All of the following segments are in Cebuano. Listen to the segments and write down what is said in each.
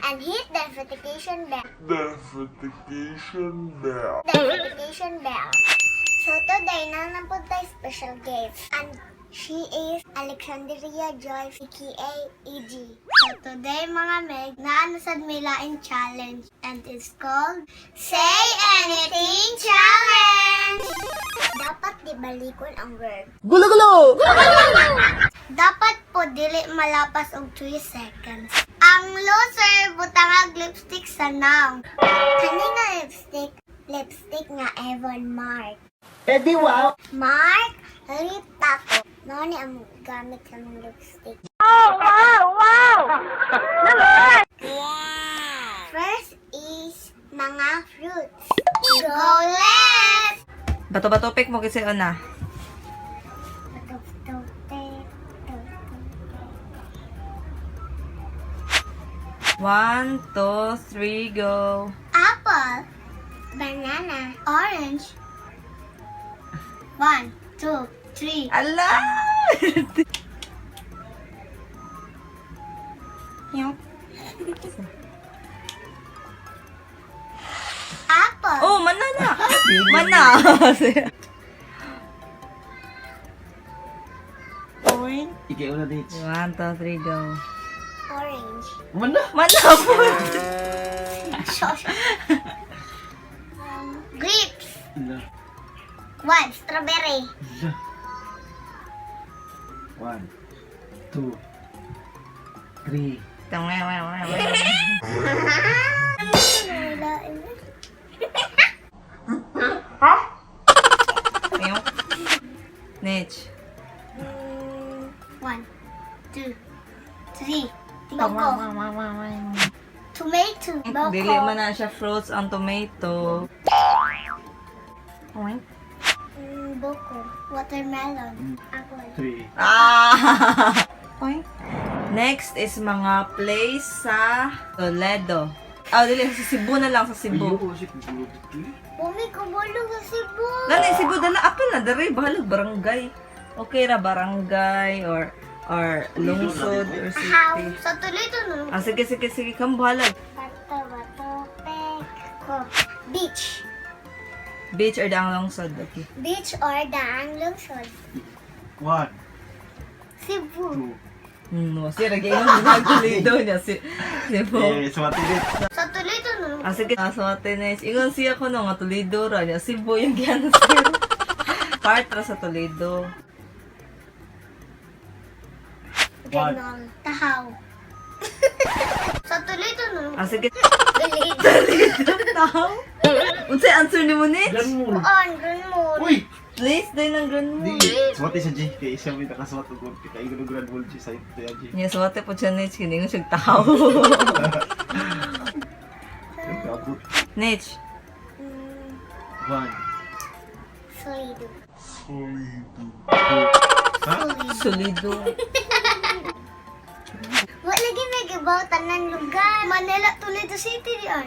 And hit the notification bell. Notification bell. The notification bell. So today, naa na pod tay special guest. And she is Alexandria Joyce, aka EG. So today, mga meg, naa na sad may lain challenge. And it's called Say Anything Challenge! Dapat di balikon ang word. Gulo-gulo! Dapat po dili malapas og 3 seconds. Ang loser butangag lipstick sa nawong. Kani nga lipstick, lipstick nga Avon Mark. Eh di wow! Mark, lip tako. Mao ni ang gamit sa mga lipstick. Oh, wow, wow! Wow! First is mga fruits. Go left! Bato-bato pick mo kasi una. Bato, bato, pick, bato, bato, pick. One, two, three, go. Apple, banana, orange. One, two, three. Ala! Yung. Apple. Oh, mana na. Mana. Point. Ikaw na, Ditch. One, two, three, go. Orange. Mana? Mana po. Grapes. Ala. One, strawberry. Ala. One, two, three. Wala. Yung. Nich. One, two, three. Boko. Tomato. Boko. Dili man na siya fruits ang tomato. Point. Boko. Watermelon. Apple. Three. Ah! Point. Next is mga place sa Toledo. Ah, dili sa Cebu na lang, sa Cebu. Ayoko kasi gulo dito eh. Bumi kubulo sa Cebu. Gani Cebu dala apil na diri bahalag barangay. Okay ra barangay or lungsod or How? city. Sa Toledo no. Ah, sige sige sige kam bahalag. Bato, bato, peko. Beach. Beach or daang lungsod. Okay. Beach or daang lungsod. One, Cebu. two. No, si ra gyud yung Toledo niya si Cebu. Eh, sumati dit. Sa Toledo no. Ah, sige, ah, so tenes. Ingon siya ko no nga Toledo ra niya. Cebu yung gianswer. Part ra sa Toledo. Ganon. Tahaw. Sa Toledo no. Ah, sige. Toledo. Tao? Unsay answer nimo ni? Granmul. On, Grunmul. Uy! Place din ng Granmul. Di. Sumati siya, G. Kaya siya may nakasuwat og golf. Kaya yung Granmul, G. Sa ito, G. Niya suwate po siya Nich, kini siya tao. Nagkabot. Nich, One, Toledo. Solido. two. Ha? solido. Wa lagi may gibaw tanan lugar. Manila, Toledo City di ay.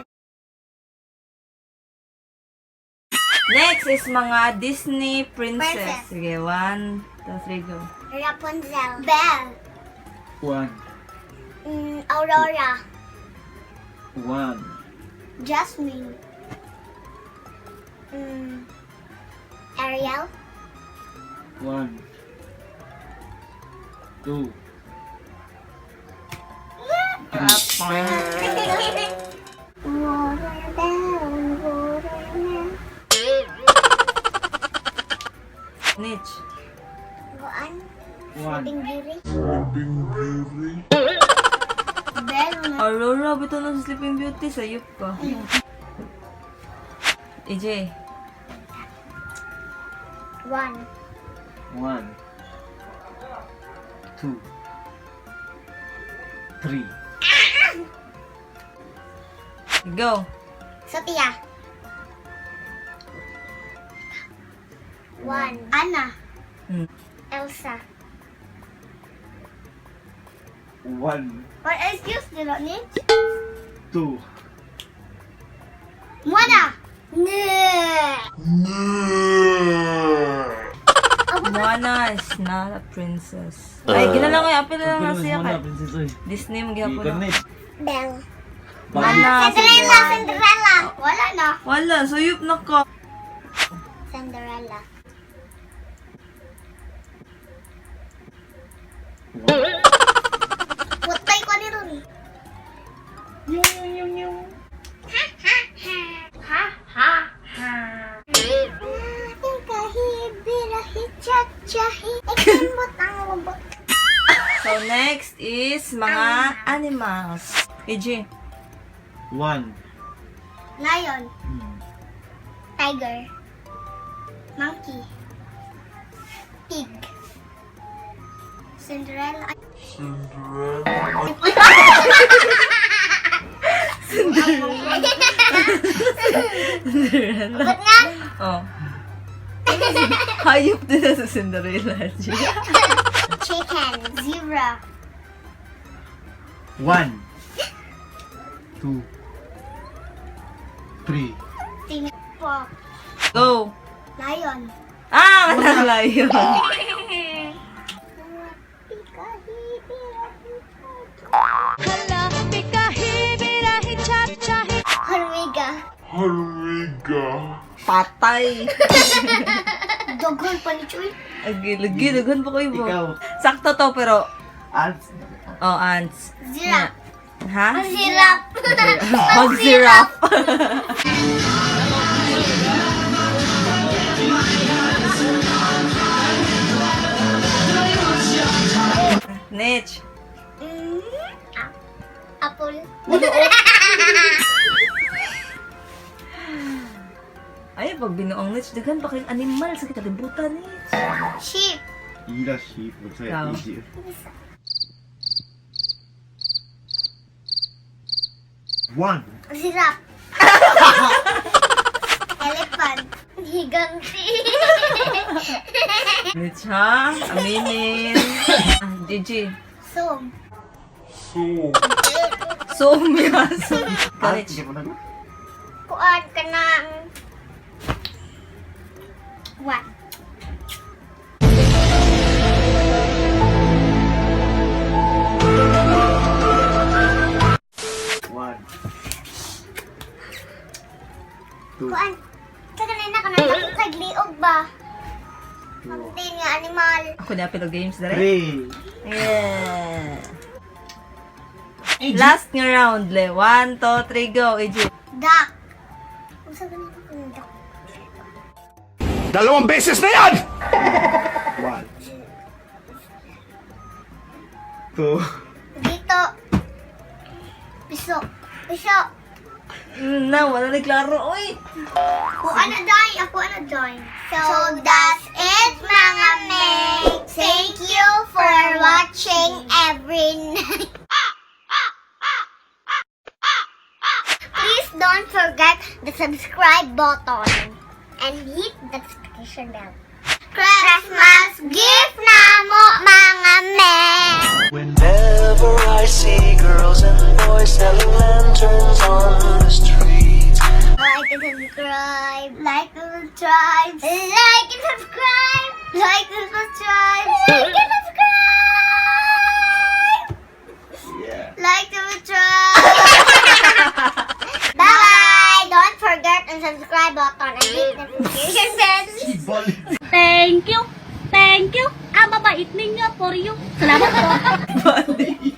Next is mga Disney princess. Princess. Sige, one, two, three, go. Rapunzel. Belle. One, Aurora. one, Jasmine. Ariel. one, two, Watermelon, watermelon. Nich, Kuan? One. Sleeping Beauty. Sleeping Beauty. Belle. Aurora, bitaw na sa Sleeping Beauty, sayop ka. AJ, One. One, two, three. go. Sophia. One. Anna. Elsa. One, What excuse did not need? two, Moana. No. Moana is not a princess. Ay, ginalang ko apil na lang siya Muna, kay princess oy. Disney mo gihapon. Gikan na. ni. Belle. Wala. Cinderella, Cinderella. Wala na. Wala, suyop na ka. Cinderella. Putay ko ni Ron. Yung, yung, yung, yung. Ha ha ha. Ha ha. So, next is mga animals. AJ. One. Lion. Tiger. Monkey. Pig. Cinderella. Cinderella. Cinderella. Ba't nga? Oh. Hayop din na sa Cinderella, G. Chicken. Zebra. One. Two. Three. Tinapok. Go! Lion. Ah, walang lion. Hormiga. Hormiga. Patay. Dogol pa ni Chuy. Agi, lagi, daghan pa kayo ba? Ikaw. Sakto to, pero, Ants. oh, ants. Zirap. Ha? Zirap. Mag-zirap. Nitch. Apple. Ay, pag binuong Nitch, daghan pa kayong animal sa kalibutan, Nitch. Sheep. Ila sheep. Magsaya Ikaw. easy. One. Zirap. Elephant. Higanti. Nitch, ha? Aminin. Ah, Gigi. Som. So. So, umiyaso. Ah, Nitch. hindi mo na. Kuan ka ng one. One. Two. Kuan. Sa kanina ka na tagliog ba? Two. Something nga animal. Ako na Pilo Games, dere. Three. Yeah. Last nga round, le. One, two, three, go. AJ. Duck. Unsa ganito kung duck? 2 beses na yan! One. Two. Dito. Piso. Piso. Na, wala na klaro. Uy! Ako ano join. Ako ano join. So that's it, mga mates. Thank you for watching every night. Please don't forget the subscribe button and hit the notification bell. Christmas gift na mo, mga mates! Whenever I see girls and boys selling lanterns on the street. Like and subscribe. Like and subscribe. Like and subscribe. Like and subscribe. Like and subscribe. Yeah. Like and subscribe. Bye bye. Don't forget and subscribe button and hit the notification bell. Ball. Thank you. Thank you. Ang mabait ninyo for you. Salamat po. Bali.